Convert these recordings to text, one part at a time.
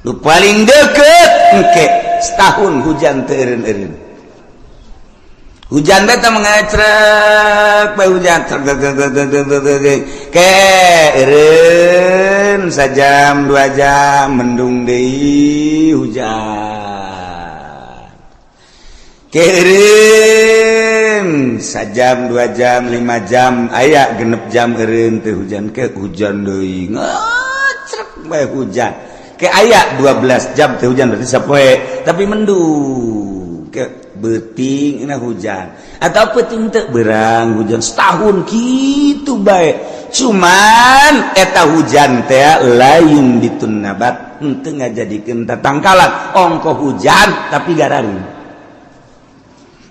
Nu paling deket engke setahun hujan teu eureun-eureun. Hujan teh mengecrek bae, hujan ke eureun sajam 2 jam, mendung deui, hujan ke eureun sajam, 2 jam, 5 jam, aya 6 jam eureun teh hujan, ke hujan deui, ngecrek bae hujan, ke aya 12 jam teh hujan, berarti sapoe tapi mendung, ke beuting na hujan atau peuting teu berang hujan. Setahun gitu bae, cuman eta hujan teh lain bitun nabat, henteu ngajadikeun tatangkalan. Ongko hujan tapi gararing,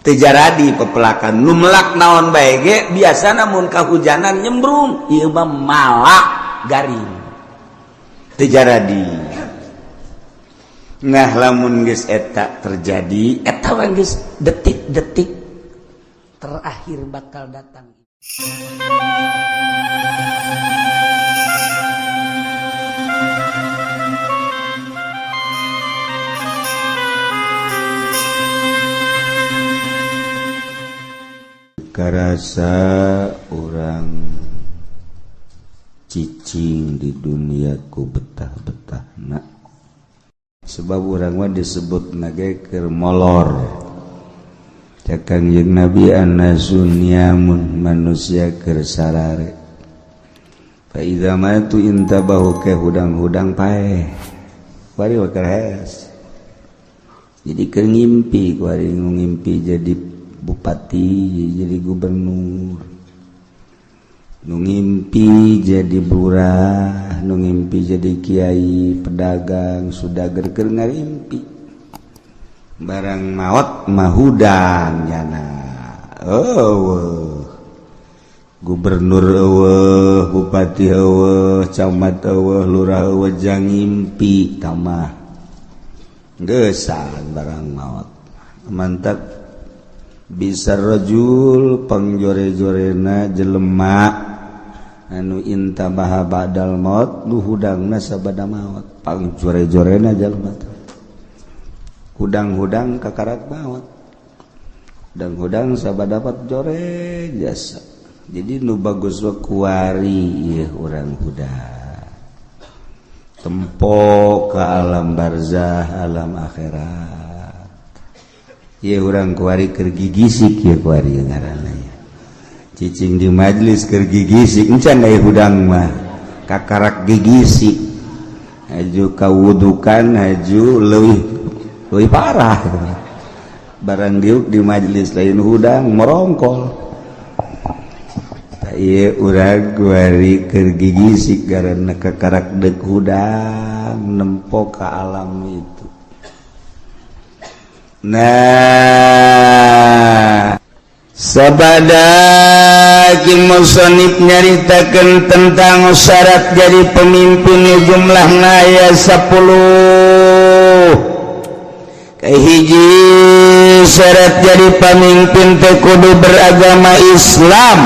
teu jaradi pepelakan. Nu melak naon bae ge biasana mun kahujanan nyembrung, ieu mah malak garing, teu jaradi. Nah, lamun geus eta terjadi, eta mah geus detik-detik terakhir bakal datang. Karasa orang cicing di dunia ku betah-betah nak, sebab urang mah disebut nage keur molor. Cek Kangjeng Nabi, annasu niyamun, manusia keur sarare, fa idza matu intabahu, ke hudang-hudang paeh. Kuari keur hees, jadi keur ngimpi kuari, ngimpi jadi bupati, jadi gubernur, nu ngimpi jadi lurah, nu ngimpi jadi kiai, pedagang, sudah keur ngarimpi. Barang maot mah hudang nyana, oh, gubernur eueuh, bupati eueuh, camat eueuh, lurah eueuh, jang ngimpi tamah geusan barang maot. Mantap bisa rajul, pangjore-jorena jelema anu intabaha ba'dal maut, nu hudangna sabada maot. Pangjore-jorena jelema hudang-hudang kakarak maot, hudang-hudang sabada dapat jore jasa. Jadi nu bagus wa kuari ieu urang hudang tempo ke alam barzah, alam akhirat. Ieu urang kuari keur gigisik, ieu kuari ngaranna ya. Cicing di majelis keur gigisik, encan aya hudang mah kakarak gigisik, haju kawudukan, haju leuwih leuwih parah. Barang diuk di majelis lain hudang, merongkol. Ieu urang kuari keur gigisik karena kakarak dek hudang nempo ka alam itu. Nah, sabada Ki musonif nyaritakeun tentang syarat jadi pemimpin, jumlahna aya 10. Kahiji, syarat jadi pemimpin teh kudu beragama Islam,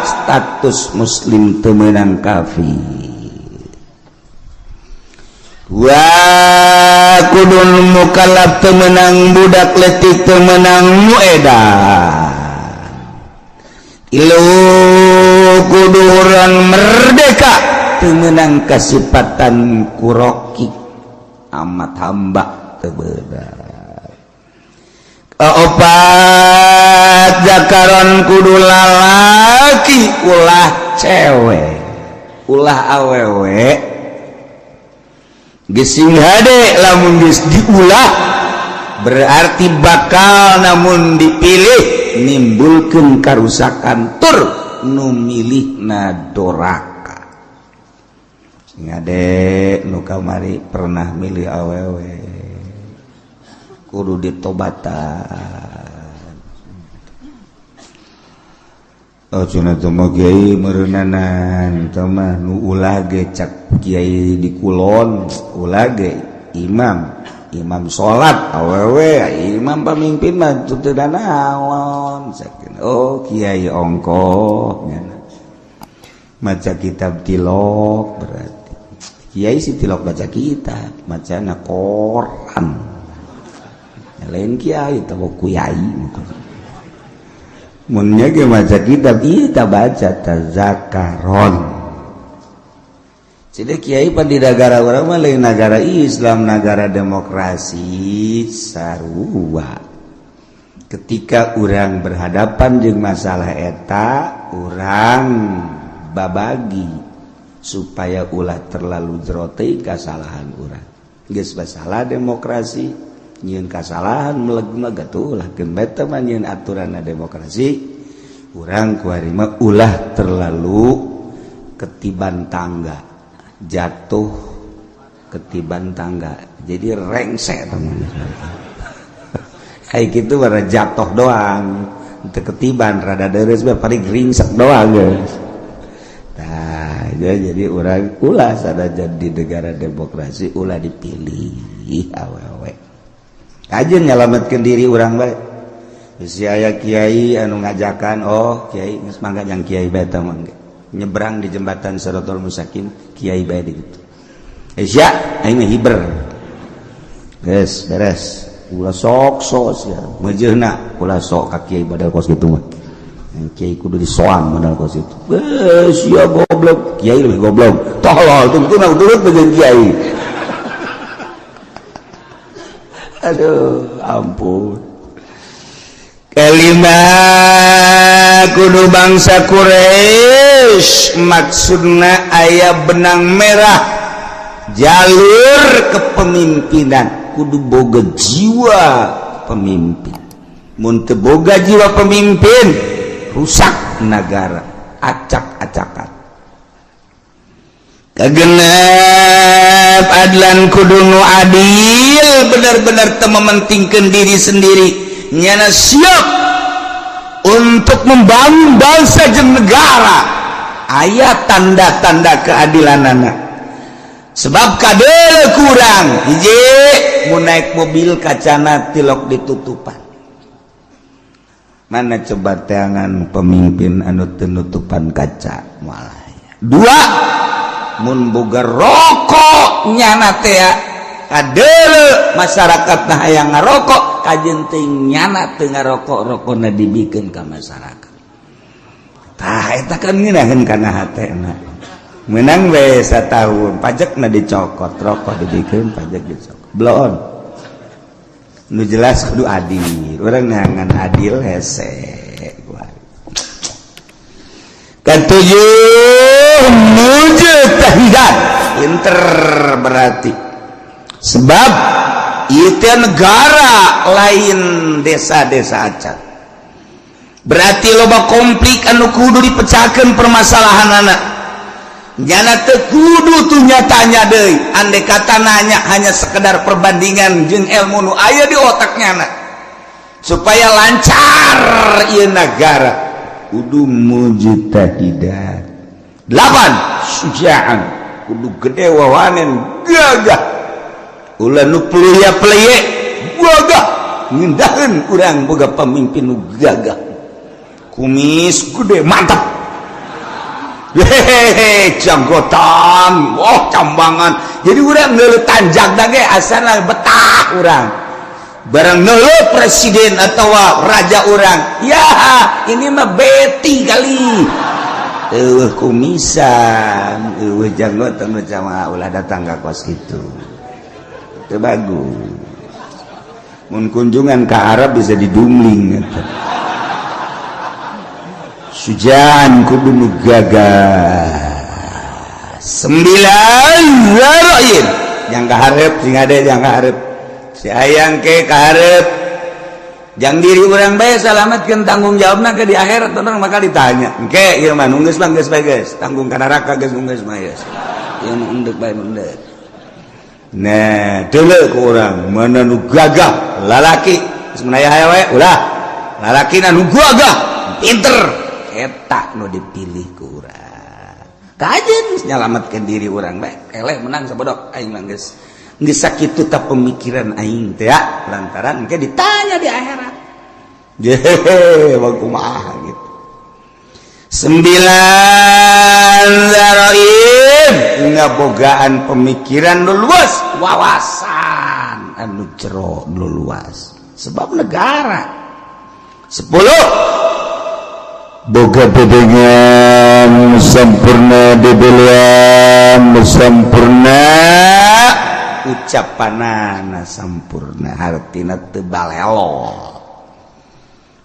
status muslim, teu meunang kafir. Wa kudu mukallaf, teu meunang budak letik, teu meunang nu edan. Tilu, kudu urang merdeka, teu meunang kasipatan kuroki, amat hamba teu beunang. Kaopat, zakaron, kudu lalaki, ulah cewek, ulah awewe. Gesing hade lamun geus diulah, berarti bakal namun dipilih nimbulkeun karusakan, tur nu milihna doraka. Sing hade nu kamari pernah milih awewe, kudu ditobatan. Oh, cenah teh mah kiai meureunnanan teh mah nu ulah ge, cak kiai di kulon, ulah ge imam imam salat awewe, imam pamimpin mah teu naon. Oh, kiai ongkoh maca kitab tilok berarti. Kiai sih tilok baca kitab, macana koran. Lain kiai atau kuyai gitu. Munnya ge maca kitab, iya tak baca tazakaron. Jadi kiai pan di negara urang mah lain negara Islam, negara demokrasi sarua. Ketika urang berhadapan dengan masalah eta, urang babagi supaya ulah terlalu jero teh kesalahan urang. Geus masalah demokrasi, nyieun kasalahan meleg-meleg atuh ulah gemet mah nyieun aturan demokrasi. Urang kuari mah ulah terlalu ketiban tangga, jatuh ketiban tangga, jadi rengsek teman. Kayak gitu bara jatuh doang untuk ketiban rada deres mah paling ringsek doang, guys. Nah, ya, jadi urang ulah sada jadi negara demokrasi ulah dipilih awewe aja, nyelamatkan diri urang bae. Si aya kiai anu ngajakan, oh kiai geus mangga jang kiai bae mangga nyebrang di jembatan Siratal Mustaqim, kiai bae di gitu. Eh sia, aing mah hiber. Geus beres. Ulah sok sok sia. Meujeuhna ulah sok ka kiai badal kos kitu mah. Kiai kudu disoang modal kos itu. Eh sia goblok, kiai lebih goblok. Tolol tungtuna turut jeung kiai. Aduh, ampun. Kelima, kudu bangsa Quraisy, maksudna aya benang merah jalur kepemimpinan, kudu boga jiwa pemimpin. Mun teu boga jiwa pemimpin, rusak negara, acak-acakan. Kagenep, adlan, kudu nu adil, benar-benar teu mementingkan diri sendiri, nyana siap untuk membangun bangsa jeung negara. Aya tanda-tanda keadilan anak, sebab kadele kurang hiji, mau naik mobil kacana tilok ditutupan. Mana coba teangan pemimpin anu tenutupan kaca? Malah dua, mun boga rokok nyana teh kadele masyarakat nah hayang ngarokok, kajeun teh nyana teu ngarokok, rokokna dibikeun ka masyarakat. Tah, eta kan ngeunaheun kana hatena. Menang we satahun, pajakna dicokot, rokok dibikeun, pajak dicokot, bloon. Nu jelas kudu adil, urang neangan adil hese. Ketujuh, mujtahidan, pinter berarti, sebab itu negara lain desa-desa acan, berarti loba konflik anu kudu dipecahkan permasalahan. Anak nyana teu kudu tuh nyatanya deui, andai kata nanya hanya sekedar perbandingan jeung ilmu nu aya di otaknya anak supaya lancar ieu negara, kudu mujtahidan. Delapan, sujaan, kudu gede wawanen, gagah, ulah nu peluya peleye, gagah ngindaheun. Urang boga pamimpin nu gagah, kumis gede, mantap, hehehe, janggotan, oh cambangan, jadi urang ngeuleuh tanjak ge asana betah urang. Barang ngeuleuh presiden atau raja urang, ya ini mah beti kali, eueuh kumisan, eueuh janggotan, jamaah ulah datang ka kos itu, itu bagus. Mun kunjungan ke Arab bisa didumling gitu. Sujan, kudu nu gagah. Sembilan, zaroin, yang kaharep sing ade, yang kaharep si ayang ke kaharep jang diri urang bae salamatkeun, tanggung jawabna ke di akhirat urang maka ditanya engke. Ieu mah geus mah geus bae, geus tanggung ka neraka, geus geus mah geus ieu mah endek bae endek. Nah, deuleu ku urang mana nu gagah lalaki, geus menaya we ulah, lalaki nu gagah pinter, eta nu dipilih ku urang. Kajeun nyalamatkeun diri urang bae, eleh menang sabodok aing mah geus. Geus sakitu ta pemikiran aing teh ya, lantaran engke ditanya di akhirat. Jehe, kumaha gitu. Sembilan, zaroin. Alim, ngabogaan pemikiran nu luas, wawasan anu jero nu luas, sebab negara. 10, boga bebengan sampurna, debelean sampurna, ucapanana sampurna, hartina teu balelo.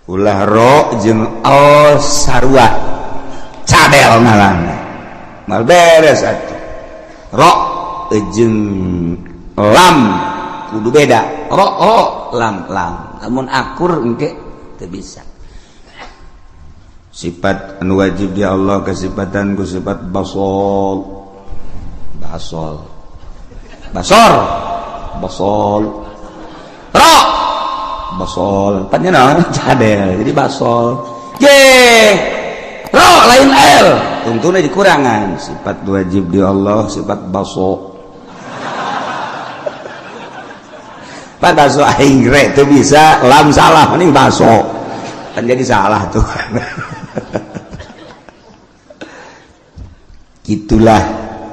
Ulah ro jeung al sarua cadel ngalana, mal beres atuh. Ro jeung lam kudu beda, ro ro, lam lam. Namun akur engke teu bisa. Sifat anu wajib di Allah kesifatan ku sifat basol, basol, basor, basol, ro basol. Tanya naon cadel jadi basol ye ro lain l, tentunya dikurangan. Sifat wajib di Allah sifat baso. Pak, baso aing re teu bisa, lam salah, mending baso kan jadi salah tuh. Itulah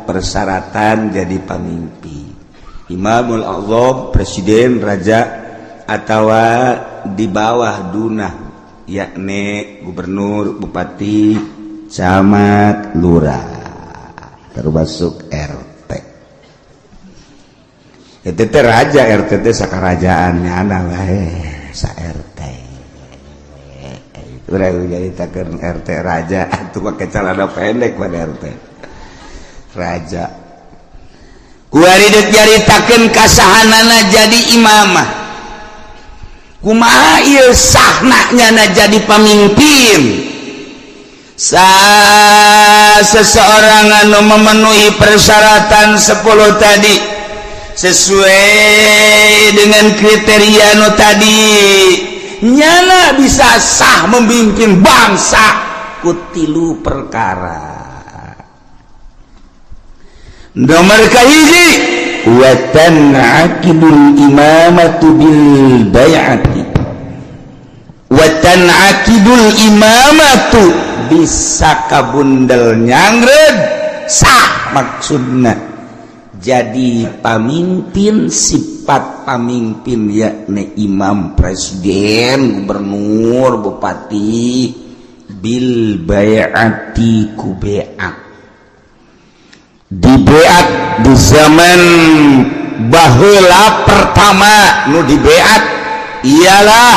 persyaratan jadi pemimpin, Imamul Azam, presiden, raja, atau di bawah dunah, yakni gubernur, bupati, camat, lurah, termasuk RT. Itu teh raja, RT teh sakarajaannya anak wae sa RT. Urang jadi takeun RT raja atuh make celana pendek pada RT raja. Kuari deuk nyaritakeun kasahanana jadi imamah, kumaha ieu sahna nyana jadi pamimpin. Sa seseorang anu memenuhi persyaratan 10 tadi sesuai dengan kriteria nu tadi, nyana bisa sah memimpin bangsa ku tilu perkara. Nomor kahiji, wa tan'aqidul imamatu bil bai'ati. Wa tan'aqidul imamatu bisa kabundel nyangred sah, maksudna jadi pamimpin, sifat pamimpin yakni imam, presiden, gubernur, bupati, bil bai'ati ku bai'at. Dibeat di zaman baheula pertama nu dibeat ialah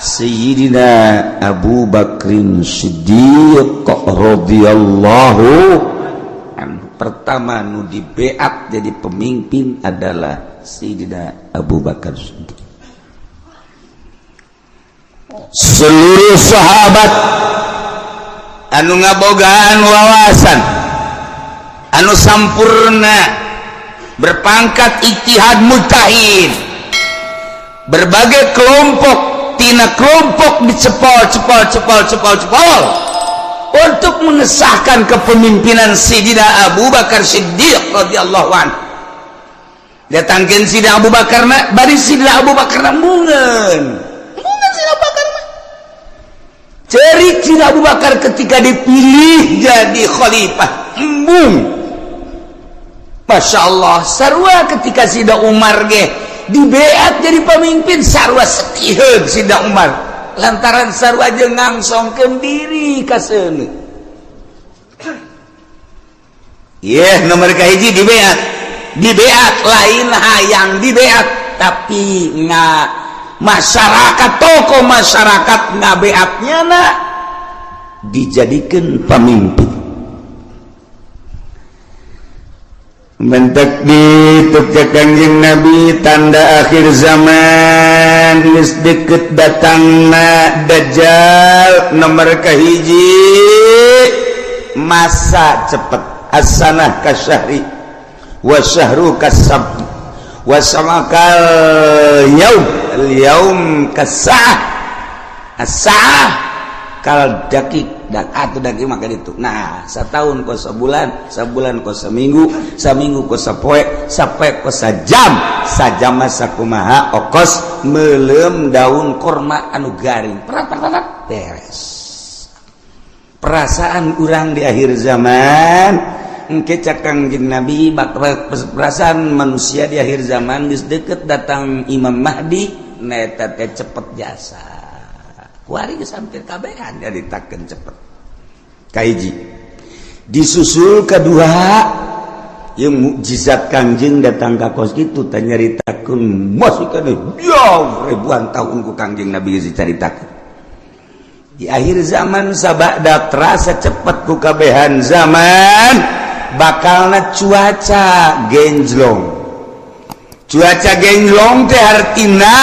Sayyidina Abu Bakrin Siddiq radhiyallahu anhu. Pertama nu dibeat jadi pemimpin adalah Sayyidina Abu Bakar Siddiq. Seluruh sahabat anu ngabogaan wawasan anu sampurna, berpangkat ijtihad mujtahid, berbagai kelompok tina kelompok dicepol cepol cepol cepol cepol untuk mengesahkan kepemimpinan Sayyidina Abu Bakar Siddiq radhiyallahu anhu. Datangkeun Sayyidina Abu Bakar na, bari Sayyidina Abu Bakar na mungeun mungeun. Sayyidina Abu Bakar mah cerik. Sayyidina Abu Bakar ketika dipilih jadi khalifah embung. Masya Allah, sarua ketika Sayyidina Umar ge dibeat jadi pemimpin, sarua setiheun Sayyidina Umar lantaran sarua jeung ngangsongkeun diri ka seuneu. Yeh, nomor kahiji dibeat. Dibeat lain hayang dibeat, tapi nga masyarakat, tokoh masyarakat ngabeatnya na dijadikan pemimpin. Mentek dituk Kangjeng Nabi tanda akhir zaman geus deket datangna Dajjal, nomor kahiji masa cepet, as-sanah kasyahri wa syahru kasab wa samakal yaum al yaum kasah as-sa'ah kal dakik dan atau daging maka itu. Nah, setahun kos sebulan, sebulan kos seminggu, seminggu kos sapoe, sapoe kos sajam, sajam masa kumaha okos melem daun korma anu garing, perat perat beres. Perasaan urang di akhir zaman. Engke cak Kangjeng Nabi, bakal perasaan manusia di akhir zaman geus deket datang Imam Mahdi, neta teh cepet jasa. Kuari geus hampir kabehan nyaritakeun cepet. Kahiji disusul kedua yang mukjizat Kangjeng datang ka kos kitu teh nyaritakeun masih keneh jauh ribuan tahun ku Kangjeng Nabi geus dicaritakeun. Di akhir zaman sabada terasa cepet ku kabehan zaman, bakalna cuaca genjlong. Cuaca genjlong teh artina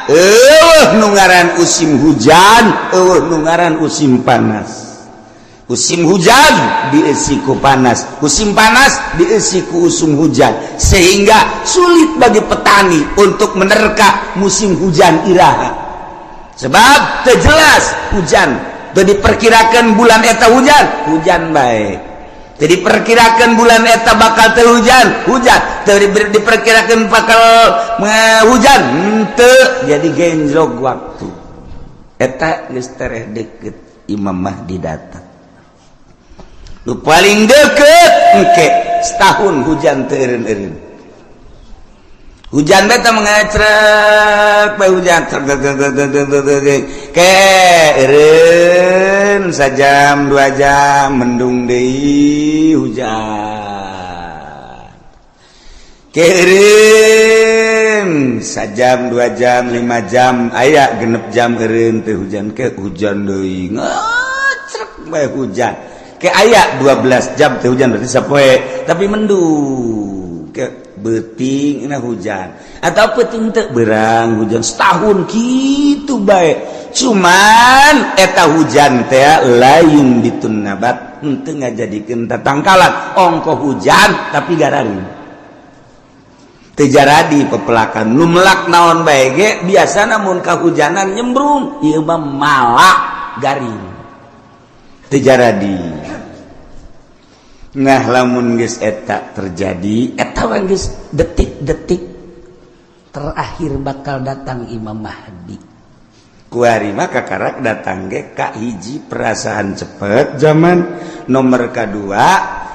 eueuh nu ngaran musim hujan, eueuh nu ngaran musim panas. Musim hujan diisi ku panas, musim panas diisi ku usum hujan, sehingga sulit bagi petani untuk menerka musim hujan iraha, sebab teu jelas hujan. Teu diperkirakan bulan eta hujan, hujan bae. Jadi diperkirakan bulan eta bakal teu hujan, hujan. Teu diperkirakan bakal hujan, henteu. Jadi genjlok waktu. Eta geus tereh deket Imam Mahdi datang. Nu paling deket engke setahun hujan teu eureun-eureun. Hujan beta mengecrek bae, hujan trek trek trek trek trek trek, ke eureun sajam 2 jam, mendung deui, hujan. Ke eureun sajam, 2 jam, 5 jam, aya 6 jam eureun teu hujan, ke hujan deui, ngecrek bae hujan. Ke aya 12 jam teu hujan, berarti sapoe tapi mendung. Ke beuting na hujan atau peuting teu berang hujan, setahun gitu bae. Cuman eta hujan teh lain bitun nabat, henteu ngajadikeun tatangkalan. Ongko hujan tapi gararing, teu jaradi pepelakan. Nu melak naon bae ge biasa, namun kahujanan nyembrung, ieu mah malak garing, teu jaradi. Nah, lamun geus eta terjadi, eta mah geus detik-detik terakhir bakal datang Imam Mahdi. Kuari mah kakarak datang ge ka hiji perasaan cepet zaman, nomor kedua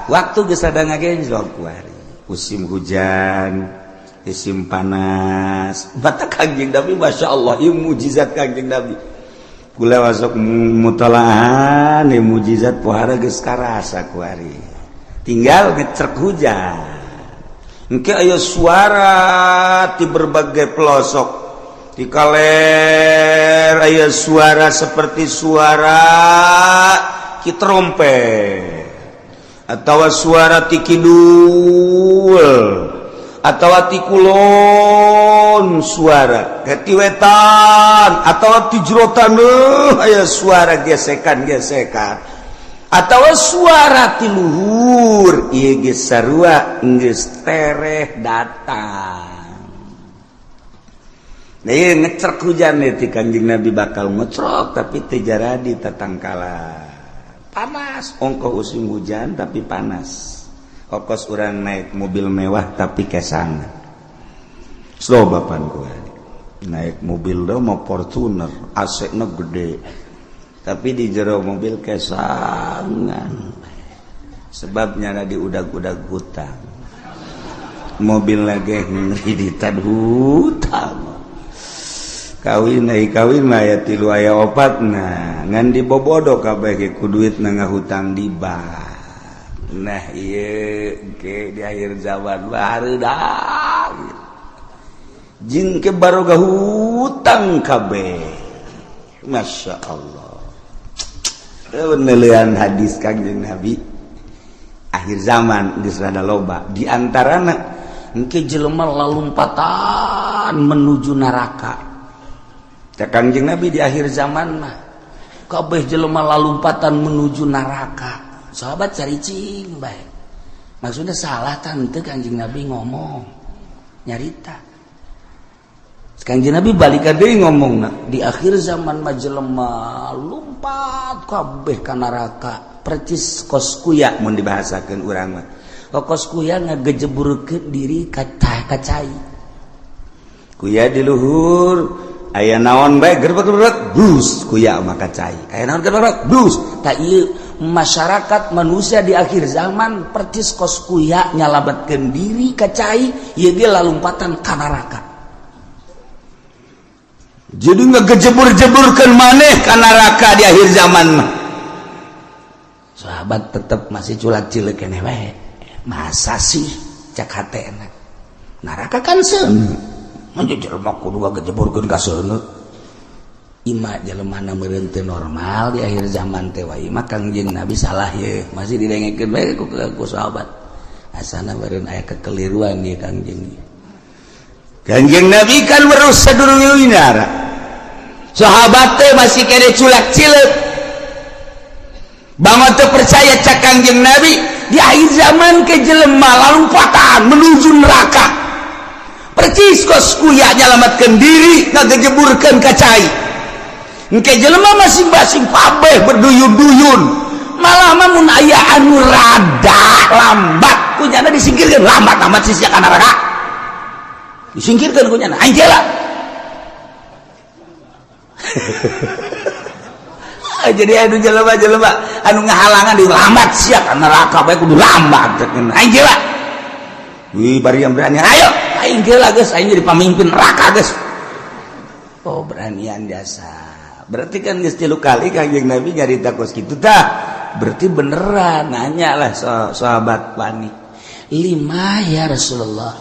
waktu geus ada ngagenjlok. Kuari musim hujan, musim panas. Batak Kangjeng Nabi, Masya Allah, ieu mukjizat Kangjeng Nabi. Kula masuk mutolaahan ieu mukjizat pohara geus karasa. Kuari tinggal ngecrek hujan, engke aya suara di berbagai pelosok. Di kaler aya suara seperti suara ki trompet atau suara ti kidul atau ti kulon, suara ke ti wetan atau ti jero taneuh aya suara gesekan-gesekan atau suara ti luhur. Ieu geus sarua geus tereh datang. Nah, ieu ngecrek hujan ti Kanjeng Nabi bakal ngecrok tapi teu jaradi tatangkalan. Panas, ongkoh musim hujan tapi panas. Okos urang naik mobil mewah tapi kesangan. Slow bapan gua naik mobil do mau Fortuner, AC na gede, tapi di jero mobil kesangan, sebabnya di udag-udag hutang. Mobil lagi ngreditan hutang. Kawin naik kawin mah aya tilu, aya opat. Nah, ngan dibobodo kabeh ku duit na ngahutang di bank. Nah, ieu ke di akhir zaman barudak jeung ke baroga hutang kabeh. Masya Allah, penelitian hadis Kangjeng Nabi akhir zaman geus rada loba. Di antarana engke jelema lalumpatan menuju neraka. Cak Kangjeng Nabi, di akhir zaman mah kabeh jelema lalumpatan menuju neraka. Sahabat caricing bae, maksudnya salah tante Kangjeng Nabi ngomong nyarita. Kangjeng Nabi balik deui ngomong, di akhir zaman mah jelema lumpat kabeh ka neraka percis kos kuya. Mun dibahasakeun urang mah kos kuya ngagejeburkeun diri ka cai, kuya di luhur aya naon bae, gerbek gerbek, blus, kuya mah ka cai. Aya naon, gerbek, blus. Tak ieu Masyarakat manusia di akhir zaman percis kos kuya nyalametkeun diri ka cai, ieu ge lalumpatan ka neraka. Jadi ngegejebur-jeburkeun maneh ka neraka di akhir zaman mah. Sahabat tetep masih culak cilik keneh wae. Masa sih, cak hatena. Neraka kan seuneu. Mun jelema kudu ngagejeburkeun ka seuneu. Ima jelema meureun teu normal di akhir zaman teh wae mah Kangjeng Nabi salah ye, masih didengekeun bae ku sahabat. Asana meureun aya kekeliruan ieu Kangjeng. Kangjeng Nabi kan weruh sadurunge winara. Sahabat teh masih kene culak cileuk. Bangun teu percaya cak Kangjeng Nabi di akhir zaman ke jelema lalumpatan menuju neraka. Percis kos kuya nyalametkeun diri ngagejeburkeun ka cai. Engke jelema masing-masing kabeh berduyun-duyun. Malah mah mun aya anu rada lambat kunyana disingkirkeun, lambat amat sih sia ka neraka. Disingkirkan kunyana, aing lah. Jadi anu jelema-jelema anu ngahalangan di lambat sia ka neraka bae kudu lambat aing lah. Wih, bari yang berani, ayo aing lah geus, aing jadi pamimpin neraka geus. Oh, beranian jasa. Berarti kan geus 3 kali Kangjeng Nabi nyarita kos kitu tah. Berarti beneran nanya lah sahabat wani. Lima ya Rasulullah.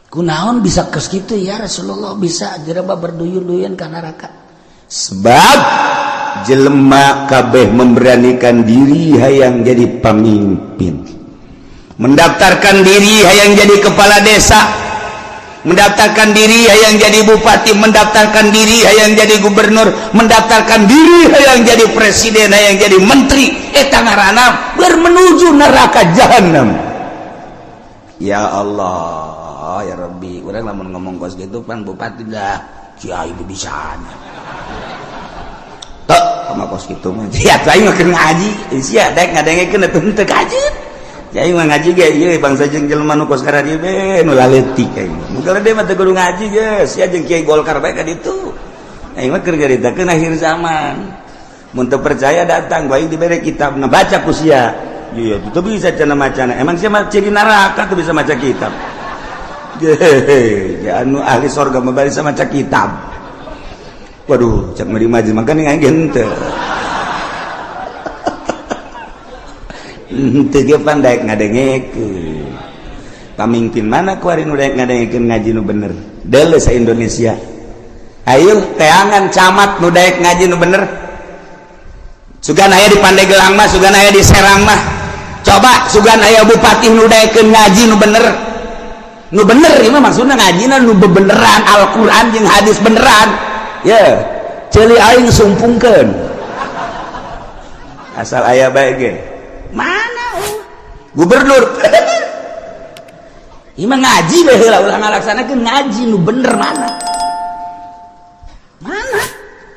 Kunaon bisa kos kitu ya Rasulullah, bisa jelema berduyun-duyun ka neraka. Sebab jelema kabeh memberanikan diri hayang jadi pamimpin. Mendaftarkan diri hayang jadi kepala desa, mendaftarkan diri hayang jadi bupati, mendaftarkan diri hayang jadi gubernur, mendaftarkan diri hayang jadi presiden, hayang jadi menteri. Eta ngaranna bermenuju neraka jahanam. Ya Allah, ya Rabbi, urang lamun ngomong kos gitu pan bupati dah kiai bisana. Tok sama kos kitu mah. Sia aing mah keur ngaji, sia daek ngadengekeun atuh henteu kajeun. Aing mah ngaji ge ieu bangsa jeung jelema nu kos kararieu be nu laletik aing. Nu gede mah teu kudu ngaji geus, sia jeung kiai Golkar bae ka ditu. Aing mah keur nyaritakeun akhir zaman. Mun teu percaya datang bae dibere kitab, nah baca ku sia. Iya, itu bisa cenah macana. Emang sia mah ciri neraka tuh bisa maca kitab. Hehehe, ya anu ahli sorga mah bisa maca kitab. Waduh, cak mari majelis makanya aing henteu. Henteu ge pan daek ngadengekeun. Pamimpin mana kuari nu daek ngadengekeun ngaji nu bener? Deuleu sa Indonesia. Ayo teangan camat nu daek ngaji nu bener. Sugan aya di Pandeglang mah, sugan aya di Serang mah. Coba sugan aya bupati nu daekeun ngaji nu bener. Nu bener ieu mah maksudna ngajina nu bebeneran Al-Qur'an jeung hadis beneran. Ye, ceuli aing sumpungkeun. Asal aya bae ge. Mana gubernur? Ieu mah ngaji bae heula ulah ngalaksanakeun ngaji nu bener mana? Mana?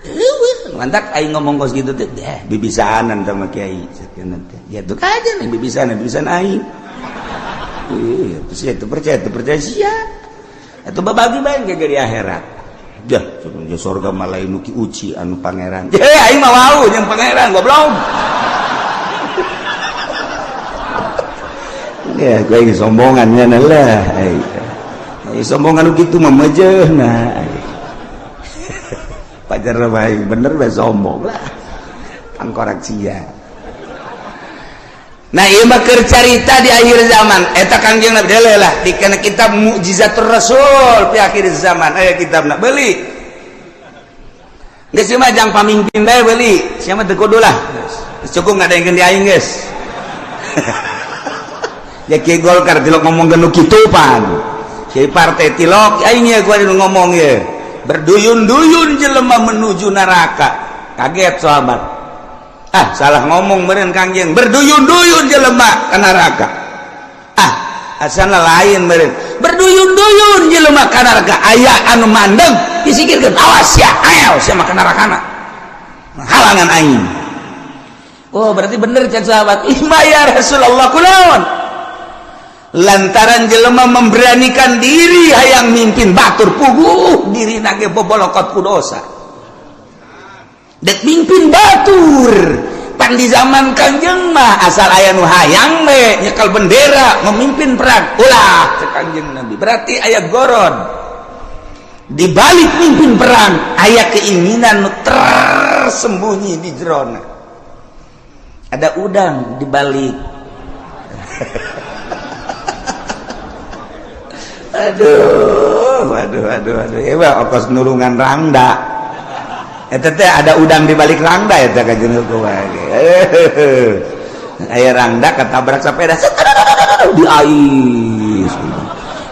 Eueuh, mantak aing ngomong kos kitu teh, deh bibisaanan sama kiai sakeuna teh. Ya tuh kajian yang bibisaanan, bibisan aing. Iya, terus ya itu percaya sia. Atuh babagi bae ge di akhirat. Jah, cenah surga mah lain nu ki uci anu pangeran. Heh, aing mah wau jeung pangeran goblok. Ya, gue ini sombongannya lah. Sombongan gitu mah mejeuhna. Pajar bae bener bae sombong lah. Tangkorak sia. Nah, ieu mah keur carita di akhir zaman. Eta Kangjeng Nabi deuleu lah di kana kitab Mukjizatur Rasul fi akhir zaman. Aya kitabna beuli. Geus mah jang pamimpin bae beuli. Sia mah teu kudu lah. Geus cukup ngadengkeun di aing geus. Ya kiai Golkar tilok ngomong nu kitu pan. Kiai partai tilok aing ye gua nu ngomong ye. Berduyun-duyun jelema menuju neraka. Kaget sahabat. Ah, salah ngomong meureun Kangjeng. Berduyun-duyun jelema ka neraka. Ah, asana lain meureun. Berduyun-duyun jelema ka neraka. Aya anu mandeg disingkirkeun. Awas sia, ayo sia mah ka nerakana. Halangan aing. Oh, berarti bener cek sahabat. Ima ya Rasulullah kunaon? Lantaran jelema memberanikan diri hayang mimpin batur puguh diri nage bobolokot ku dosa. Dek mimpin batur. Pan di zaman Kangjeng mah asal aya nu hayang we nyekal bendera memimpin perang, ulah cek Kangjeng Nabi. Berarti aya gorod di balik mimpin perang, aya keinginan nu tersembunyi di jerona. Ada udang di balik. Aduh, aduh, aduh, aduh. Ya, okos nulungan rangda. Eta teh ada udang di balik rangda eta kajeun kumaha. Aya rangda ketabrak sepeda di ais.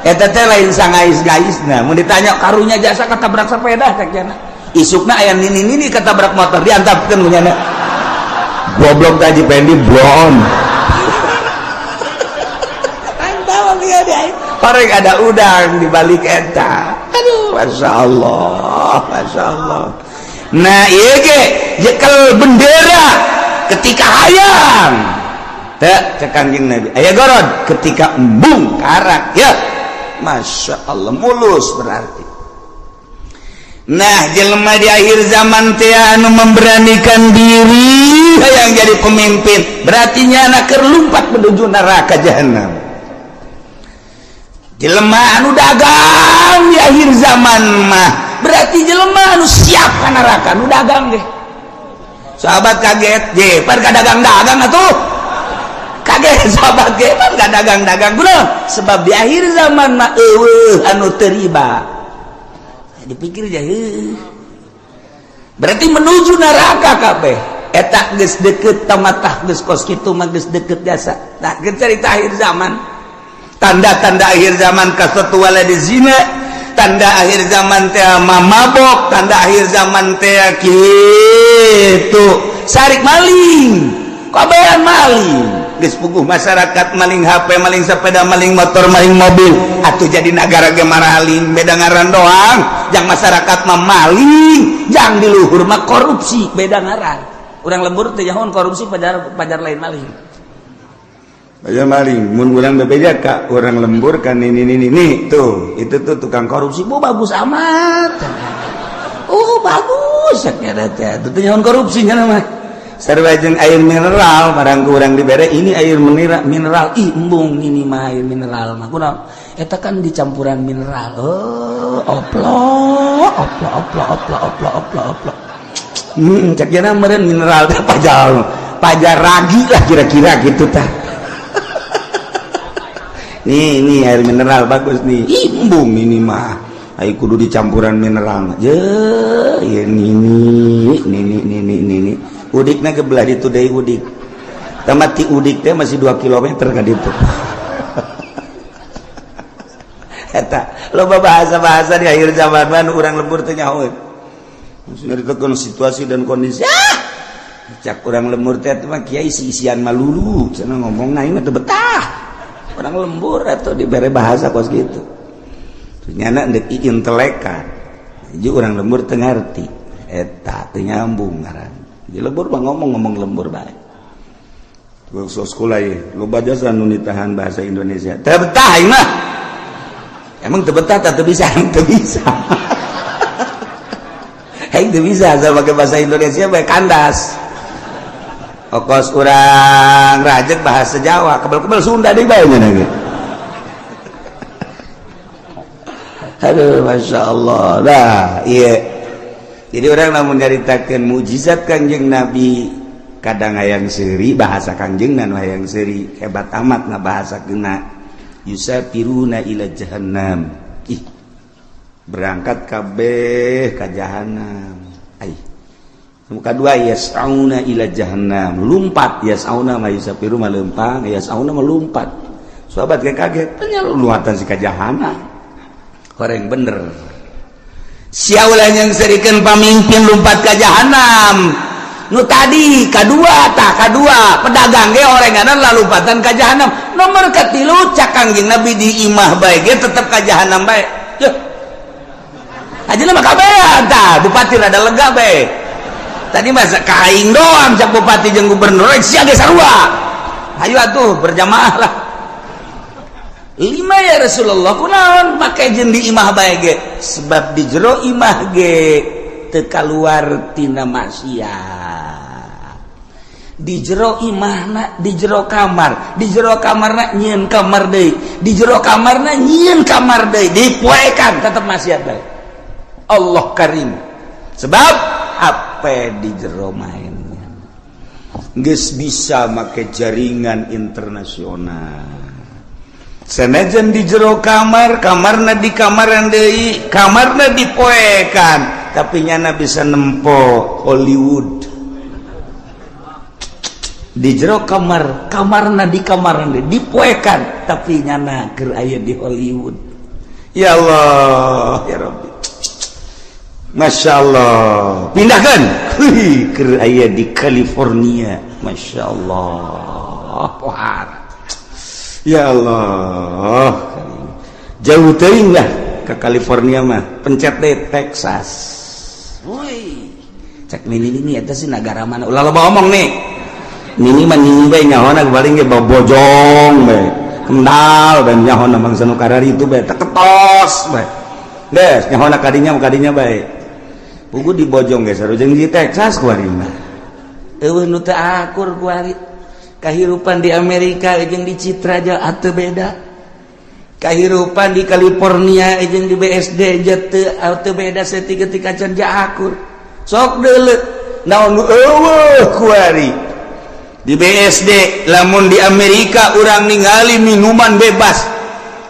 Eta teh lain sangais-gaisna. Mun ditanya karunya jasa ketabrak sepeda cek jana. Isukna aya nini-nini ketabrak motor diantapkeun ku nyana. Goblok teh Haji Pendi blon. Antap dia di ais. Horeng ada udang di balik eta. Aduh, Masya Allah, Masya Allah. Nah, iya ge jekel bendera ketika hayang. Teu cek Kangjeng Nabi. Aya gorod ketika embung karak ya. Masya Allah, mulus berarti. Nah, jelema di akhir zaman teh anu memberanikan diri hayang jadi pemimpin, berarti nyana keur lumpat menuju neraka jahanam. Jelema anu dagang di akhir zaman mah berarti jelema anu siap ka neraka nu dagang ge. Sahabat kaget, je par ka dagang-dagang atuh. Kaget sahabat ge par ka dagang-dagang kunaon? Sebab di akhir zaman mah eueuh anu teu riba. Dipikir ja heuh. Berarti menuju neraka kabeh. Eta geus deukeut tamatah geus kos kitu mah geus deukeut jasa. Nah, geus carita akhir zaman. Tanda-tanda akhir zaman kasatu waladi zina, tanda akhir zaman teh mamabok, tanda akhir zaman teh kitu sarik maling, kabehan maling. Geus puguh masyarakat maling HP, maling sepeda, maling motor, maling mobil. Atuh jadi nagara ge maraling, beda ngaran doang. Jang masyarakat mah maling, jang di luhur mah korupsi, beda ngaran. Urang lembur teh nyahoan korupsi pajar pajar lain maling. Aja maling, mun urang bebeja ka urang lembur kan ini tuh, itu tuh tukang korupsi, bu bagus amat. Oh bagus, ya teh, itu teh nyahoan korupsi nya mah. Sarua jeung air mineral, barang ku urang dibere ini air mineral, mineral, ih embung ini mah air mineral mah. Kunaon? Eta kan dicampuran mineral. Oh, oplo, oplo, oplo, oplo, oplo, oplo, oplo. Cek jana meureun mineral teh pajar, pajar ragi lah kira-kira gitu tah. Nih, nih air mineral bagus nih. Ih, embung ini mah. Ayo kudu dicampuran mineral. Je, ya ini ini ini ini ini ini. Udikna ke belah ditu deui udik. Tamat ti udik teh masih 2 km ka ditu. Eta loba bahasa-bahasa di akhir zaman mah urang lembur teh nyahoeun. Nyaritakeun situasi dan kondisi. Ah! Cak urang lembur teh mah kiai isi-isian malulu cenah ngomong aing mah teu betah. Orang lembur atau diberi bahasa kos gitu. Nyana ndek intelekan. Jadi orang lembur teu ngarti. Eta teu nyambung ngaran. Jadi lembur mah ngomong-ngomong lembur bae. Sok sekolah ye, loba jasa nu nitahan bahasa Indonesia. Teu betah aing mah. Emang teu betah teu bisa, teu bisa. Aing teu bisa asal pakai bahasa Indonesia bae kandas. Okos urang rajek bahasa Jawa, kebel-kebel Sunda deui bae nya ge. Aduh, Masya Allah. Nah, iya. Jadi orang lamun nyaritakeun mukjizat Kangjeng Nabi, kadang hayang seuri bahasa Kangjeng nu hayang seuri hebat amat ngabahasakeunna. Yusafiruna ila jahannam. Ih, berangkat kabeh ka jahannam. Ai. Muka dua yas'auna ila jahannam, lumpat yas'auna ma yusafiru ma lempang, yas'auna ma lumpat. Sahabat kayak kaget, ternyata luatan si ka jahannam. Horeng bener. Sia ulah yang serikeun pamimpin lumpat ka jahannam. Nu tadi kadua tah kadua pedagang ge horenganan lalumpatan ka jahannam. Nomor katilu cak Kangjeng Nabi di imah bae ge tetep ka jahannam bae. Yuh. Ajeuna mah kabehan tah, bupati rada lega bae. Tadi masa kain doang cak bupati jeung gubernur sia ge sarua. Hayu atuh berjamaah lah. Lima ya Rasulullah kunaon make jeung di imah bae ge? Sebab di jero imah ge teu kaluar tina maksiat. Di jero imahna, di jero kamar, di jero kamarna nyieun kamar deui, di jero kamarna nyieun kamar deui, dipoekan tetep maksiat bae. Allah karim. Sebab HP di jero mainnya geus bisa make jaringan internasional. Senajan di jero kamar, kamarna di kamaran deui, kamarna dipoekan, tapi nyana bisa nempo Hollywood. Di jero kamar, kamarna di kamaran deui, dipoekan, tapi nyana keur aya di Hollywood. Ya Allah, ya Rabbi. Masya Allah, pindahkan keur aya di California. Masya Allah, pohara. Ya Allah, jauh teuing lah ke California mah, pencet deh Texas. Woi, cek nini ini eta sih negara mana? Ulah loba omong nih. Nini mah nini bae nyahona paling ge bojong bae. Kendal dan nyahona bangsa nu kararitu bae teketos bae. Des nyahona kadinya kadinya bae. Pugu di bojong ge sarujeng di Texas kuari mah. Eueuh nu teu akur kuari. Kahirupan di Amerika jeung di Citra aja ateu beda. Kahirupan di California jeung di BSD aja teu beda saeutik ketika can akur. Sok deuleu naon nu eueuh kuari. Di BSD lamun di Amerika urang ningali minuman bebas.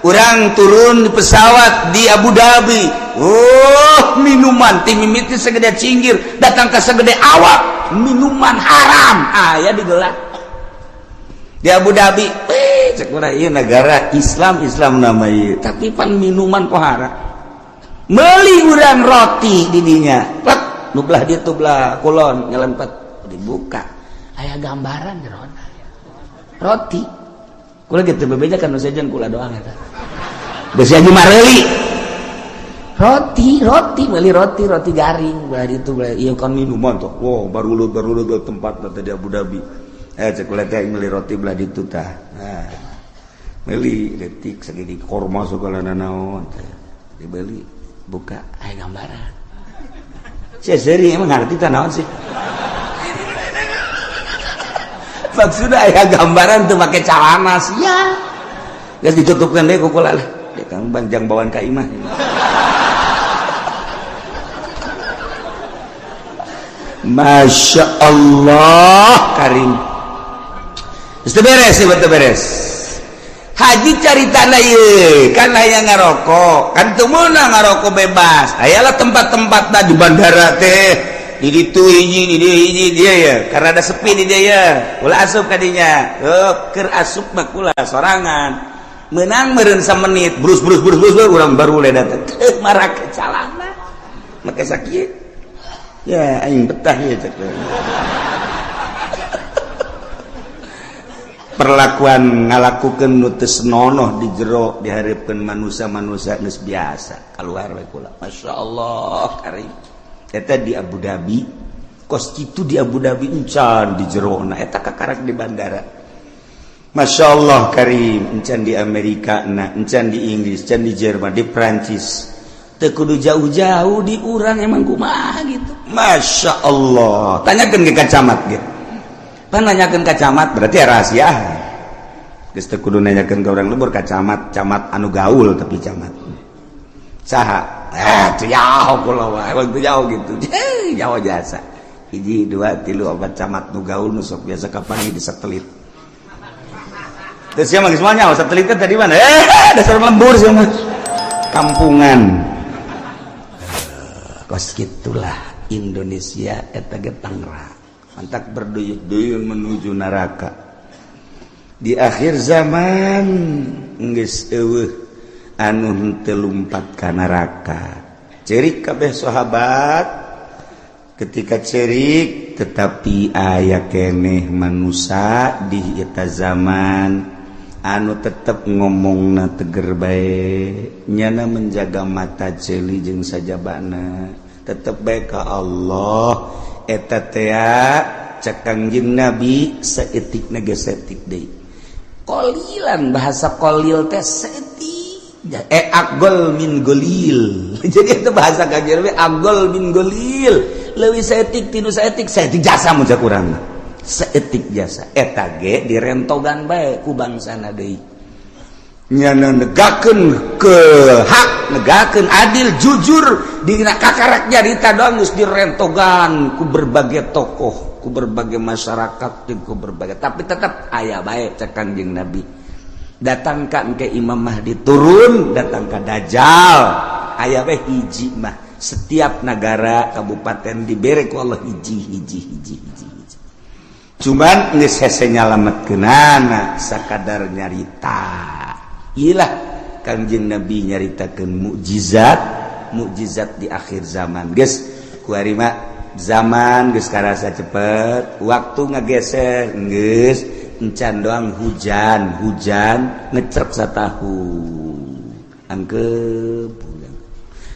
Urang turun di pesawat di Abu Dhabi. Oh, minuman ti mimiti segede cinggir datang ke segede awak, minuman haram aya digelar. Di Abu Dhabi, cek urang ieu negara Islam, Islam nama ieu, tapi pan minuman pohara. Meuli urang roti di dinya, plek nu belah ditu belah kulon nyelempet dibuka, aya gambaran jerona roti. Kula gitu bebeja kan nu sejen kula doang eta. Geus haji mareuli roti, roti meuli roti, roti garing belah ditu belah ieu kan minuman tuh. Wow, baru baru tempat teh di Abu Dhabi. Cek kula teh meuli roti belah ditu tah. Nah, meuli detik segini korma segala nanaon teh. Dibeli, buka aya gambaran. Sia seuri emang ngarti tah naon sih? Maksudnya aya gambaran tuh make calana sia. Geus ditutupkeun deui ku kula lah. Dia kang banjang bawaan ka imah. Masya Allah karim. Geus teu beres sih, betul beres. Haji cari tanah ieu kan aya ngarokok, kan teu meunang ngarokok bebas. Ayalah tempat-tempat di bandara teh, di ditu hiji, di dieu hiji dia ya, karena ada sepi di dia ya. Ulah asup ka dinya. Oh, keur asup mah kula sorangan. Menang meureun samenit, brus brus brus brus urang baru le datang. Teu marake calana. Make sakieu. Ya aing betah ya cek. Perlakuan ngalakukeun nu teu senonoh di jero dihareupeun manusia-manusia geus biasa keluar we kula. Masya Allah karim. Eta di Abu Dhabi, kos kitu di Abu Dhabi encan di jerona eta kakarak di bandara. Masya Allah karim, encan di Amerika na, encan di Inggris, encan di Jerman, di Prancis. Teu kudu jauh-jauh di urang emang kumaha gitu. Masya Allah. Tanyakeun ke camat gitu. Pan nanyakeun ka camat berarti ya rahasia. Geus teu kudu nanyakeun ka urang lembur ka camat, camat anu gaul tapi camat. Saha? Teu jauh kula wae, emang teu jauh gitu. Jauh jasa. Hiji, dua, tilu, opat camat nu gaul nu sok biasa kapanggih di satelit. Terus siapa geus moal nyaho satelit teh tadi mana? Dasar lembur sia mah. Kampungan. Kos kitulah Indonesia eta ge Tangerang. Mantak berduyun-duyun menuju neraka. Di akhir zaman geus eueuh anu henteu lumpat ka neraka. Cerik kabeh sahabat ketika cerik, tetapi aya keneh manusia di eta zaman anu tetep ngomongna teger bae, nyana menjaga mata ceuli jeung sajabana tetep bae ka Allah. Eta tea cek Kangjeng Nabi saeutik ge saeutik deui. Qolilan, bahasa qolil teh saeutik, agol min golil. Jadi itu bahasa Kangjeng Nabi agol min golil, leuwih saeutik tinu saeutik, saeutik jasa mun cek urang. Saeutik jasa eta ge direntogan bae ku bangsana deui, nyana negakeun ke hak, negakeun adil, jujur. Dina kakarak nyarita doang geus direntogan ku berbagai tokoh, ku berbagai masyarakat, ku berbagai, tapi tetap aya bae. Cek Kanjeng Nabi, datangkan ke Imam Mahdi turun, datang ke Dajjal, aya bae hiji mah. Setiap negara, kabupaten dibere ku Allah hiji, hiji, hiji, hiji, hiji. Cuman geus hese nyalametkeunana, sakadar nyarita. Ilah Kanjeng Nabi nyaritakeun mukjizat mukjizat di akhir zaman. Geus kuari mah zaman geus karasa cepet, waktu ngageser. Geus encan doang hujan, hujan ngecrek satahun angkep.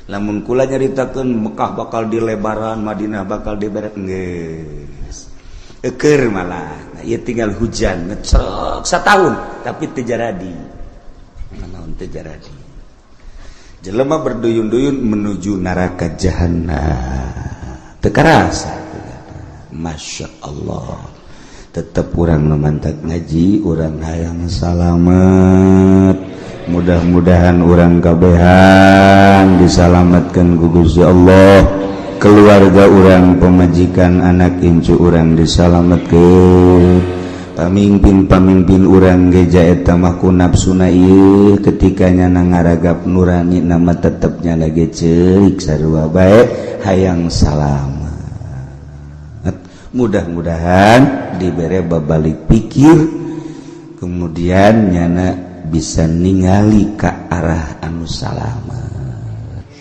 Lamun kula nyaritakeun Mekah bakal dilebaran, Madinah bakal diberet, geus eker malah. Nah, ieu tinggal hujan ngecrek satahun, tapi teu jaradi naon, teu jaradi. Jelema berduyun-duyun menuju neraka jahanam, teu karasa. Masya Allah, tetap urang mantak ngaji, urang hayang salamet. Mudah-mudahan urang kabehan disalamatkan ku Gusti Allah, keluarga urang, pemajikan, anak incu urang disalamatkan, pamimpin-pamimpin urang geja. Eta mah ku nafsuna ieu ketika nyana ngaragap nurani nama tetepnya lagi ceurik sarua bae hayang salamat. Mudah-mudahan dibere babalik pikir, kemudian nyana bisa ningali ke arah anu salamat.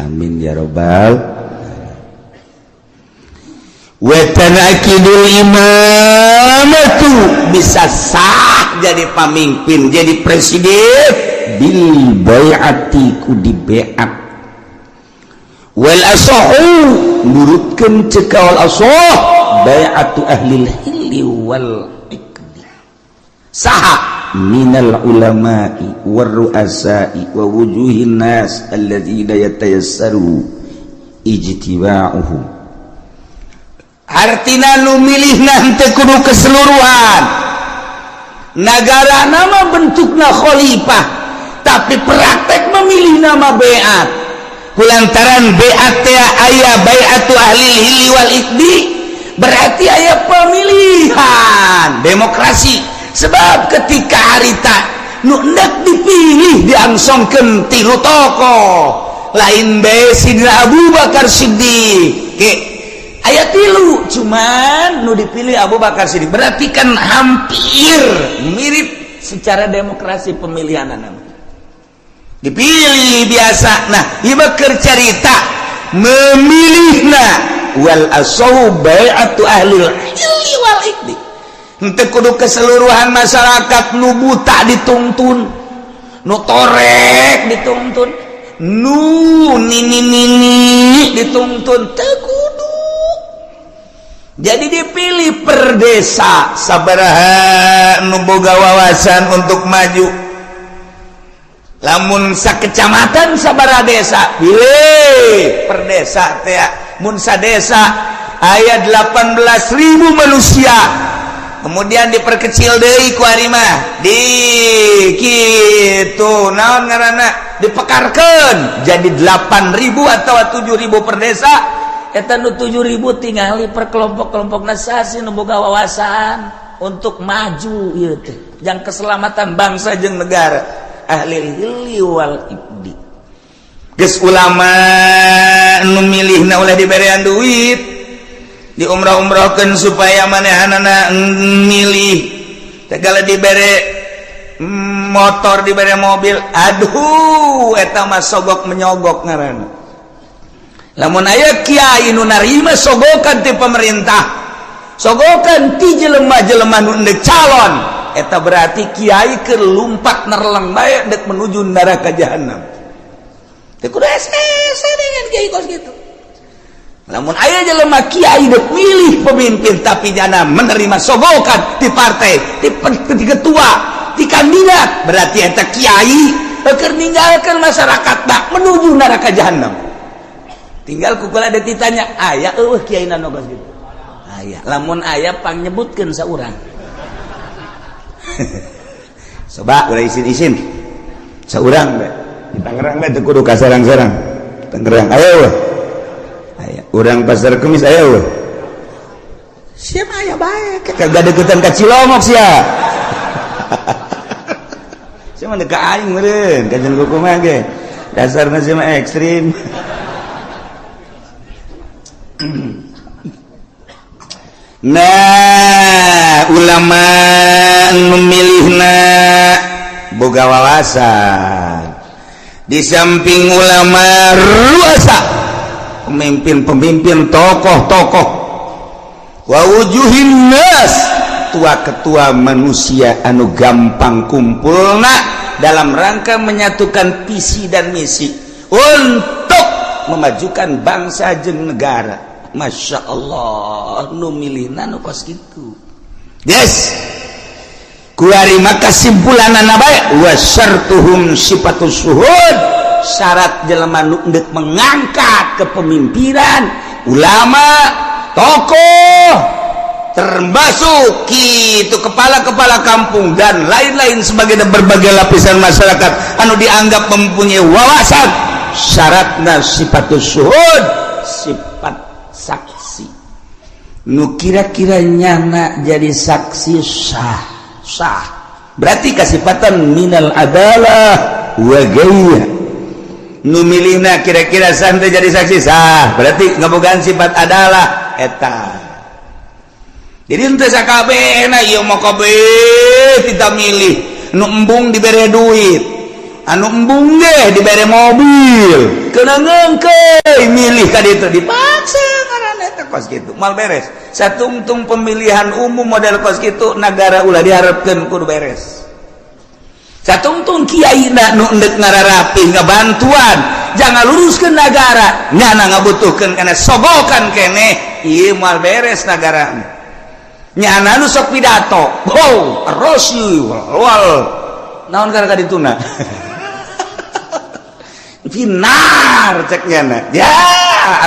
Amin ya robbal. Wa tanakidul imamatu, bisa sah jadi pamimpin, jadi presiden, bil bai'ati, ku di baiat. Wal asahu, nurutkeun ceuk wal asah, bai'atu ahli hilli wal iqdi. Saha? Minal ulama'i war ru'asa'i wa wujuhin nas alladzina yatayassaru ijtiba'uhum. Artina nu milih nanti kudu keseluruhan negara. Nama bentukna khalifah, tapi praktek memilih nama beat. Kulantaran beat aya bai'atu ahli hilli wal iqdi, berarti aya pemilihan demokrasi. Sebab ketika harita nu endek dipilih diangsongkeun tilu tokoh lain bae, Sidina Abu Bakar Siddiq ke aya tilu, cuman nu dipilih Abu Bakar Siddiq. Berarti kan hampir mirip secara demokrasi pemilihan nama dipilih biasa. Nah, ieu keur carita memilihna. Wal asahu bai'atu ahli hilli wal iqdi. Henteu kudu keseluruhan masyarakat. Nu buta dituntun, nu torek dituntun, nu nini nini dituntun, teu kudu. Jadi dipilih per desa sabaraha nu boga wawasan untuk maju. Lamun sakecamatan sabaraha desa, pilih per desa teh. Mun sadesa aya 18.000 manusia, kemudian diperkecil deui ku ari mah di kitu, naon ngaranna, dipekarkeun jadi 8000 atau 7000 per desa. Eta nu 7000 tingali per kelompok-kelompok nasasi nu boga wawasan untuk maju ieu teh jang keselamatan bangsa jeung negara, ahli hilli wal iqdi. Geus ulama nu milihna ulah diberean duit, diumrah-umrahkeun supaya manehanana milih. Segala dibere motor, dibere mobil, aduh, eta mah sogok menyogok ngaranna. Lamun aya kiai nu narima sogokan ti pemerintah, sogokan ti jelema-jelema nu endek calon, eta berarti kiai keur lumpat nerleng bae dek menuju neraka jahanam. Teu kudu hese dengan kiai kos gitu. Lamun aya jelema kiai dek milih pemimpin, tapi jana menerima sogokan ti partai, ti ketua, ti kandidat, berarti eta kiai keur ninggalkeun masyarakat tak menuju neraka jahanam. Tinggal ku kula ditanya, aya eueuh kiai nu kos gitu? Aya, lamun aya pangnyebutkeun saurang. Coba ulah isin-isin. Saurang bae. Di Tangerang bae teu kudu ka Serang-serang. Tangerang aya euweuh? Aya. Urang Pasar Kemis aya euweuh? Siapa aya bae, kagak deketan ka Cilongok sia. Sia mah ka aing meureun, kajian kumaha ge. Dasarna sia mah ekstrim. Nah, ulama memilihna boga wawasan. Di samping ulama ruasa, pemimpin-pemimpin, tokoh-tokoh, wa wujuhin nas, ketua-ketua manusia anu gampang kumpulna dalam rangka menyatukan visi dan misi untuk memajukan bangsa jeung negara. Masya Allah, nu milihna nu kos kitu. Yes, kuari maka kesimpulanana bae wa syartuhum sifatus syuhud. Syarat jelema nu endek mengangkat kepemimpinan ulama, tokoh, termasuk itu kepala-kepala kampung dan lain-lain sebagai berbagai lapisan masyarakat anu dianggap mempunyai wawasan, syaratna sifatus syuhud, sifat saksi. Nu kira-kira nyana jadi saksi sah, sah berarti kasifatan minal adalah wa gaya. Nu milihna kira-kira santai jadi saksi sah, berarti ngabogaan sifat adalah eta. Jadi henteu sakabehna ieu mah, kabeh tidak milih. Nu embung dibere duit, anu embung ge dibere mobil, kena ngengkeuy milih ka ditu, dipaksa ngaranna eta kos kitu. Moal beres satungtung pemilihan umum model kos kitu. Negara ulah diharapkeun kudu beres. Satungtung kiai nu endek ngararapih ngabantuan jangan luruskeun negara, nyana ngabutuhkeun kana sogokan keneh, ieu moal beres negara. Nyana nu sok pidato, oh rosi wal naon kana kadituna finnar, cek nyana ya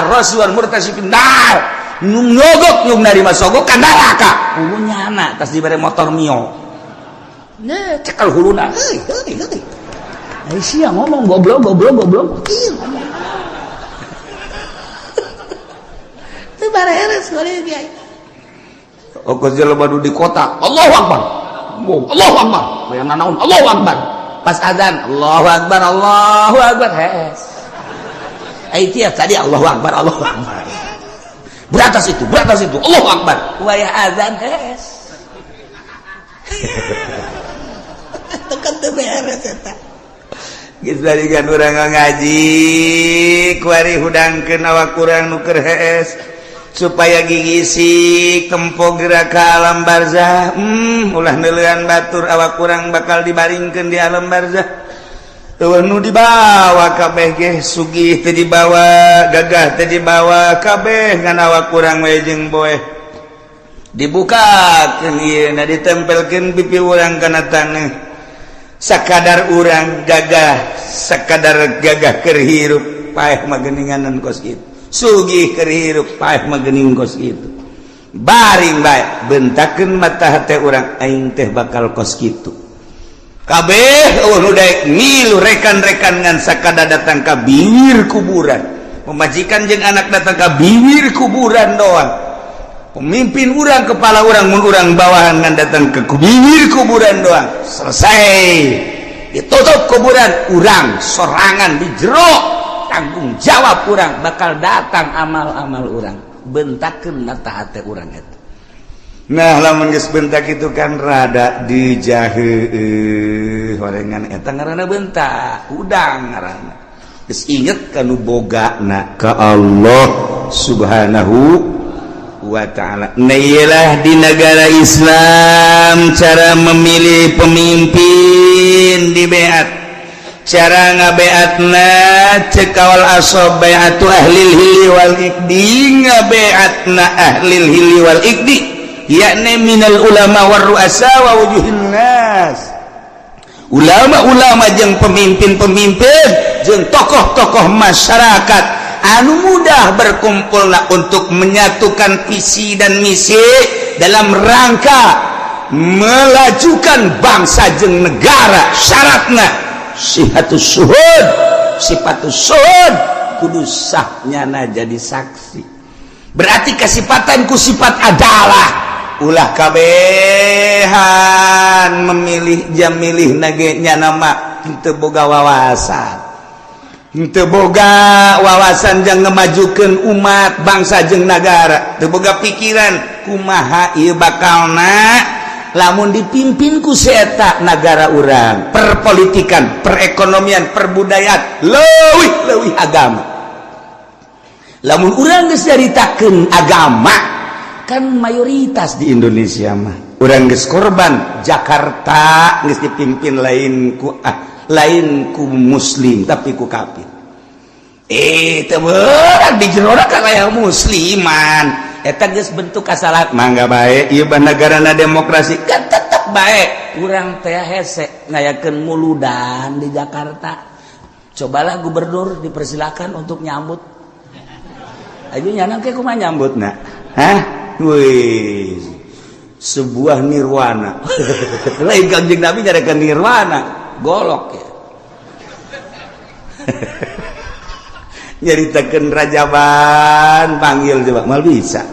ar-rasi wal murtasi finnar. Nu nyogok, nu narima sogokan neraka. Hulu nyana tas dibere motor Mio. Nah, cekal huluna, heuy heuy heuy. Ai sia ngomong goblok goblok goblok. Ieu ngomong teu bareres boleh kiai. Okos jelema nu di kota, Allahu Akbar. Allahu Akbar. Bayang naon Allahu Akbar. Pas azan, Allahu Akbar, Allahu Akbar. Hes. Ai tiap tadi Allahu Akbar, Allahu Akbar. Beratas itu, beratas itu, Allahu Akbar. Wayah azan hes. Tekan teu beres eta. Geus balikan urang ngaji, kuari hudangkeun awak urang nu keur hees supaya gigisik tempo gerak ke alam barzah. Ulah neuleuan batur, awak kurang bakal dibaringkeun di alam barzah. Euweuh nu dibawa kabeh ge, sugih teu dibawa, gagah teu dibawa, kabeh ngan awak kurang we jeung boeh. Dibukakeun ieu na, ditempelkeun pipi urang kana taneuh. Sakadar urang gagah, sakadar gagah keur hirup, paeh mah geuninganan kos kitu. Sugih keur hirup, paeh mah geuning kos kitu. Baring bae, bentakeun mata hate urang, aing teh bakal kos kitu. Kabeh euweuh nu daek ngilu rekan-rekan ngan sakada datang ka bibir kuburan. Pemajikan jeung anak datang ka bibir kuburan doang. Pemimpin urang, kepala urang, mun urang bawahan ngan datang ke bibir kuburan doang. Selesai, ditutup kuburan, urang sorangan di jero, tanggung jawab urang, bakal datang amal-amal urang. Bentakeun mata hate urang eta. Nah, lamun geus bentak itu kan rada dijahe horengan, eta ngaranna bentak udang, ngaranna geus inget kanu bogana ka Allah Subhanahu wa ta'ala. Nah, iyalah di negara Islam cara memilih pemimpin di beat, cara ngabeatna cek kawal asob bai'atu ahlil hilli wal iqdi, ngabeatna ahlil hilli wal iqdi yakni minal ulama war ru'asa wa wujuhin nas, ulama-ulama jeung pemimpin-pemimpin jeung tokoh-tokoh masyarakat. Anu mudah berkumpullah untuk menyatukan visi dan misi dalam rangka melajukan bangsa jeung negara. Syaratna sihatus syuhud, sifatus syuhud, kudu sahnyana jadi saksi. Berarti kesifatan ku sifat adalah ulah kabehan memilih jam milih nage nama teu boga wawasan, teu boga wawasan jang ngemajukan umat, bangsa jeung negara, teu boga pikiran kumaha ieu bakalna lamun dipimpin ku si eta negara urang, perpolitikan, perekonomian, perbudayaan, leuwih leuwih agama. Lamun urang geus nyaritakeun agama kan mayoritas di Indonesia mah, urang geus korban Jakarta geus dipimpin lain ku lain ku muslim tapi ku kafir. Eh, teu beurang di jero kayak musliman. Eta geus bentuk kasalahan. Mangga bae ieu negarana demokrasi kan, tetep bae urang teh hese ngayakeun muludan di Jakarta. Cobalah gubernur dipersilakan untuk nyambut. Ayo, nyana ke kumaha nyambutna? Hah? Wih, sebuah nirwana. Lain Kanjeng Nabi nyarekan nirwana, golok ya. Nyaritakeun rajaban panggil coba mal bisa.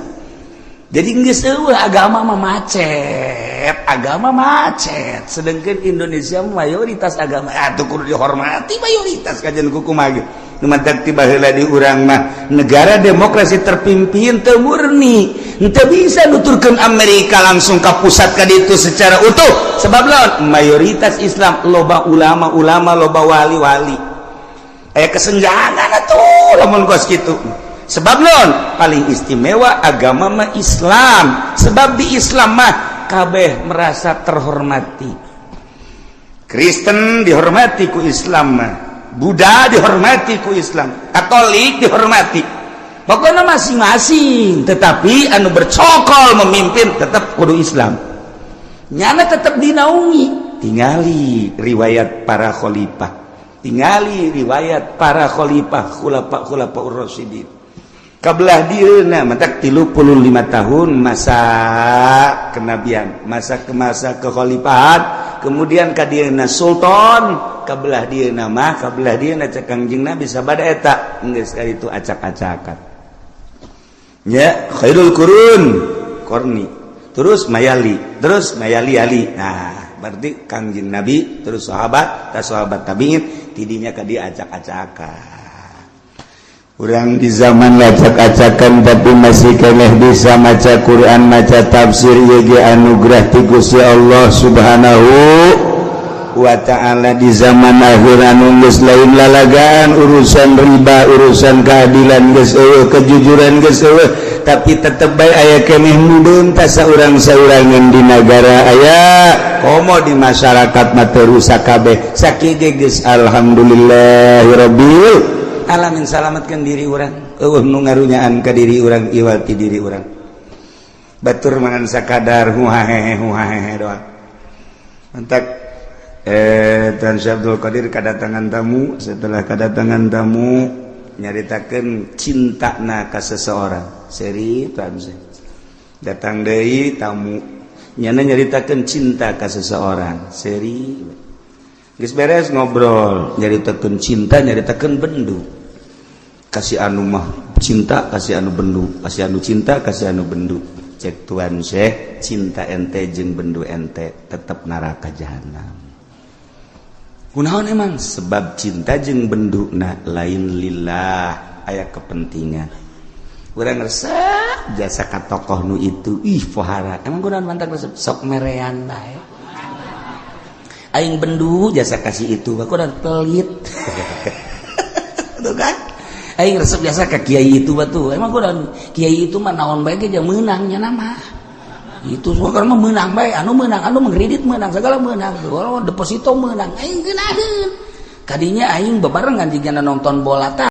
Jadi geus eueuh agama mah macet, agama macet. Sedangkan Indonesia mayoritas agama atuh kudu dihormati mayoritas, kajian kumaha ge. Nu matak ti baheula di urang mah negara demokrasi terpimpin teu murni, teu bisa nuturkeun Amerika langsung ka pusat ka ditu secara utuh. Sebab lawan mayoritas Islam, loba ulama-ulama, loba wali-wali. Aya kesenjangan atuh lamun kos kitu. Sebab non paling istimewa agama mah Islam, sebab di Islam mah kabeh merasa terhormati. Kristen dihormati ku Islam mah, Buddha dihormati ku Islam, Katolik dihormati, pokoknya masing-masing. Tetapi anu bercokol memimpin tetap kudu Islam, nyana tetap dinaungi. Tingali riwayat para khalifah, tingali riwayat para khalifah, khulafa khulafa Rasyidin kabelah dieuna. Matak 35 tahun masa kenabian, masa ke masa kekhalifahan, kemudian ka dieuna sultan, kabelah dieuna mah, kabelah dieuna cek Kangjeng Nabi sabada eta geus itu acak-acakan ya. Khairul qurun qarni, terus mayali, terus mayali ali. Nah, berarti Kangjeng Nabi, terus sahabat, tas sahabat, tabiin, tidinya ka dia acak-acakan. Urang di zaman acak-acakan tapi masih keneh bisa maca Quran, maca tafsir, yg anugerah ti Gusti Allah Subhanahu wa ta'ala. Di zaman akhir anu geus lain lalagaan, urusan riba, urusan keadilan geus eueuh, kejujuran geus eueuh, tapi tetep bae aya keneh mudun ta saurang-saurangan di nagara aya, komo di masyarakat mah teu rusak kabeh. Sakieu ge geus alhamdulillahirabbil alamin, salamatkan diri urang, eueuh nu ngarunyaan ka diri urang, iwati diri urang. Batur mangan sakadar huhahehe huhahehe doang. Mantak Tuan Syekh Abdul Qadir kedatangan tamu. Setelah kedatangan tamu, nyaritakeun cintana ka seseorang. Seri Tuan Syekh datang deui tamu, nyana nyaritakeun cinta ka seseorang. Seri geus beres ngobrol, nyaritakeun cinta, nyaritakeun bendu. Kasih anu mah cinta, kasih anu bendu, kasih anu cinta, kasih anu bendu. Cek Tuan Syekh, cinta ente jeung bendu ente tetap neraka jahanam. Kunaon emang? Sebab cinta jeung bendu na lain lillah, aya kepentingan. Urang resep jasa ka tokoh nu itu, ih pohara. Emang kunaon mantak resep? Sok merean bae. Aing bendu jasa kasih itu, aku udah pelit. Tuh kan, aing resep jasa ke kiai itu batu. Emang kunaon? Kiai itu mah naon bae ge meunangnya nama itu semua kan mah meunang bae, anu meunang, anu mengkredit meunang, segala meunang, oh, deposito meunang. Aing geunaheun kadinya, aing bebarengan jigana nonton bola tah.